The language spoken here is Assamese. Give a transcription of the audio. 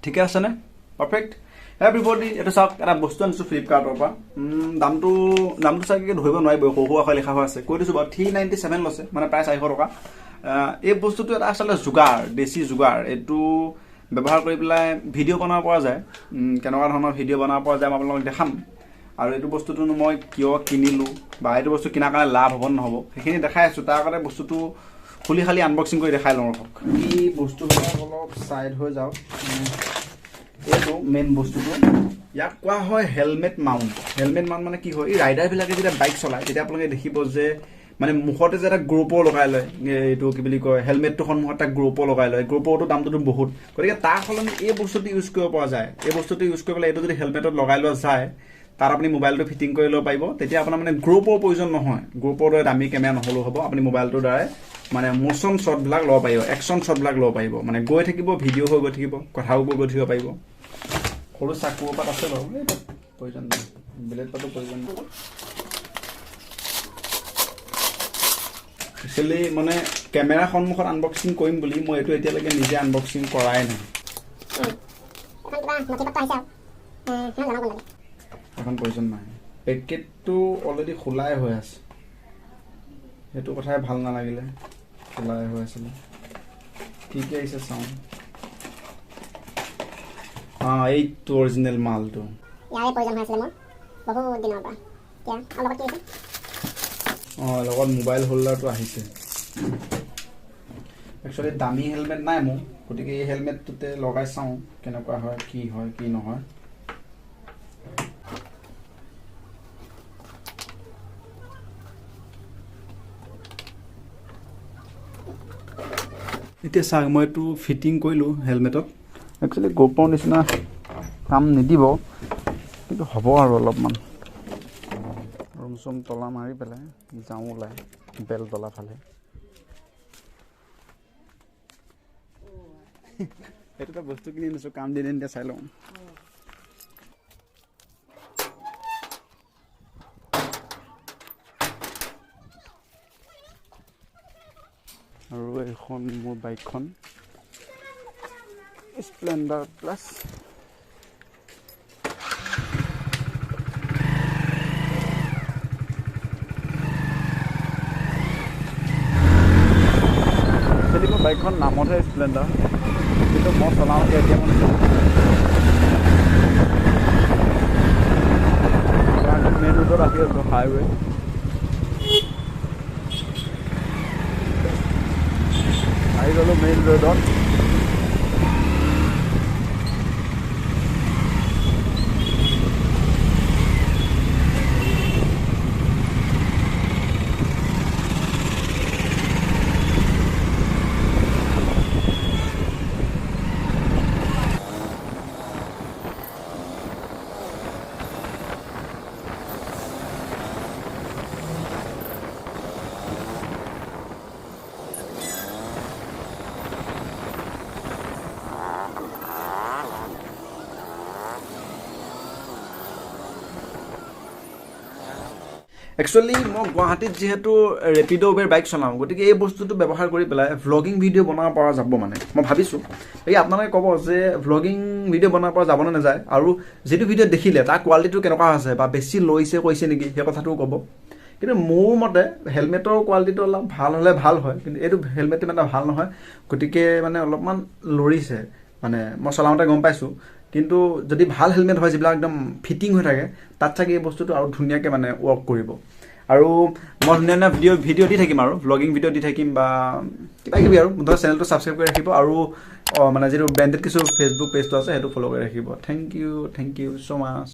ঠিকে আছেনে? পাৰফেক্ট। এভৰিবডি, এইটো চাওক, এটা বস্তু আনিছোঁ ফ্লিপকাৰ্টৰ পৰা। দামটো দামটো চাগে ধৰিব নোৱাৰিব, সৰু সৰু আখৰ লিখা হৈ আছে। কৈ দিছোঁ বাৰু, 397 লৈছে, মানে প্ৰায় 400 টকা। এই বস্তুটো এটা আচলতে যোগাৰ, দেশী যোগাৰ। এইটো ব্যৱহাৰ কৰি পেলাই ভিডিঅ' বনাব পৰা যায়। কেনেকুৱা ধৰণৰ ভিডিঅ' বনাব পৰা যায় মই আপোনালোকক দেখাম। আৰু এইটো বস্তুটোনো মই কিয় কিনিলোঁ বা এইটো বস্তু কিনাৰ কাৰণে লাভ হ'ব নহ'ব সেইখিনি দেখাই আছোঁ। তাৰ কাৰণে বস্তুটো খুলি খালি আনবক্সিং কৰি দেখাই লওঁ ৰখক। এই বস্তুবিলাক অলপ ছাইড হৈ যাওক। এইটো মেইন বস্তুটো, ইয়াক কোৱা হয় হেলমেট মাউণ্ট। হেলমেট মাউণ্ট মানে কি হয়, এই ৰাইডাৰবিলাকে যেতিয়া বাইক চলায় তেতিয়া আপোনালোকে দেখিব যে মানে মুখতে যে এটা গ্ৰোপৰ লগাই লয়, এইটো কি বুলি কয়, হেলমেটটোৰ সন্মুখত এটা গ্ৰোপৰ লগাই লয়। গ্ৰোপৰটোৰ দামটোতো বহুত, গতিকে তাৰ সলনি এই বস্তুটো ইউজ কৰিব পৰা যায়। এই বস্তুটো ইউজ কৰি পেলাই এইটো যদি হেলমেটত লগাই লোৱা যায়, তাত আপুনি মোবাইলটো ফিটিং কৰি ল'ব পাৰিব। তেতিয়া আপোনাৰ মানে গ্ৰোপৰ প্ৰয়োজন নহয়, গ্ৰোপৰ দৰে দামী কেমেৰা নহ'লেও হ'ব। আপুনি মোবাইলটোৰ দ্বাৰাই মানে মোচন শ্বটবিলাক ল'ব পাৰিব, একশ্যন শ্বটবিলাক ল'ব পাৰিব। মানে গৈ থাকিব, ভিডিঅ' হৈ গৈ থাকিব, কথাও কৈ গৈ থাকিব পাৰিব। সৰু চাকু পাত আছে বাৰু, এইটো প্ৰয়োজন নাই, বেলেগ পাতো প্ৰয়োজন নাই। একচুৱেলি মানে কেমেৰাৰ সন্মুখত আনবক্সিং কৰিম বুলি মই এইটো এতিয়ালৈকে নিজে আনবক্সিং কৰাই নাই। এখন প্ৰয়োজন নাই, পেকেটটো অলৰেডি খোলাই হৈ আছে, সেইটো কথাই ভাল নালাগিলে, খোলাই হৈ আছিলে। কি কি আহিছে চাওঁ। অঁ, এইটো অৰিজিনেল মালটো। ইয়াৰে প্ৰয়োজন হৈ আছিলে মোৰ বহুত দিনৰ পৰা। এতিয়া আৰু লগত কি আহিছে? অঁ, লগত মোবাইল হোল্ডাৰটো আহিছে। একচুৱেলি দামী হেলমেট নাই মোৰ, গতিকে এই হেলমেটটোতে লগাই চাওঁ কেনেকুৱা হয়, কি হয় কি নহয়। এতিয়া চাওক, মই এইটো ফিটিং কৰিলোঁ হেলমেটত। একচুৱেলি গ'প্ৰৰ নিচিনা কাম নিদিব, কিন্তু হ'ব আৰু অলপমান। ৰুম চুম তলা মাৰি পেলাই যাওঁ ওলাই বেলতলা ফালে। এইটো এটা বস্তু কিনি আনিছোঁ, কাম দিয়ে নিদিয়ে চাই লওঁ। আৰু এইখন মোৰ বাইকখন, স্প্লেণ্ডাৰ প্লাছ। একচুৱেলি মোৰ বাইকখন নামতহে স্প্লেণ্ডাৰ, কিন্তু মই চলাওঁ কেটিএমৰ নিচিনা। মেইন ৰোডত আহি আছোঁ, হাইৱে। আহি গ'লোঁ মেইন ৰোডত। একচুৱেলি মই গুৱাহাটীত যিহেতু ৰেপিড' উবেৰ বাইক চলাওঁ, গতিকে এই বস্তুটো ব্যৱহাৰ কৰি পেলাই ভ্লগিং ভিডিঅ' বনাব পৰা যাব, মানে মই ভাবিছোঁ। এই আপোনালোকে ক'ব যে ভ্লগিং ভিডিঅ' বনাব পৰা যাবনে নাযায়, আৰু যিটো ভিডিঅ' দেখিলে তাৰ কোৱালিটিটো কেনেকুৱা হৈছে বা বেছি লৈছে কৈছে নেকি সেই কথাটোও ক'ব। কিন্তু মোৰ মতে হেলমেটৰ কোৱালিটিটো অলপ ভাল হ'লে ভাল হয়, কিন্তু এইটো হেলমেটটো ইমান এটা ভাল নহয়, গতিকে মানে অলপমান লৰিছে, মানে মই চলাওঁতে গম পাইছোঁ। কিন্তু যদি ভাল হেলমেট হয়, যিবিলাক একদম ফিটিং হৈ থাকে, তাত চাগে এই বস্তুটো আৰু ধুনীয়াকৈ মানে ৱৰ্ক কৰিব। আৰু মই ধুনীয়া ধুনীয়া ভিডিঅ' দি থাকিম আৰু ভ্লগিং ভিডিঅ' দি থাকিম বা কিবা কিবি, আৰু মুঠতে চেনেলটো ছাবস্ক্ৰাইব কৰি ৰাখিব। আৰু মানে যিটো ব্ৰেণ্ডেড কিছু ফেচবুক পেজটো আছে সেইটো ফ'ল' কৰি ৰাখিব। Thank you, thank you so much.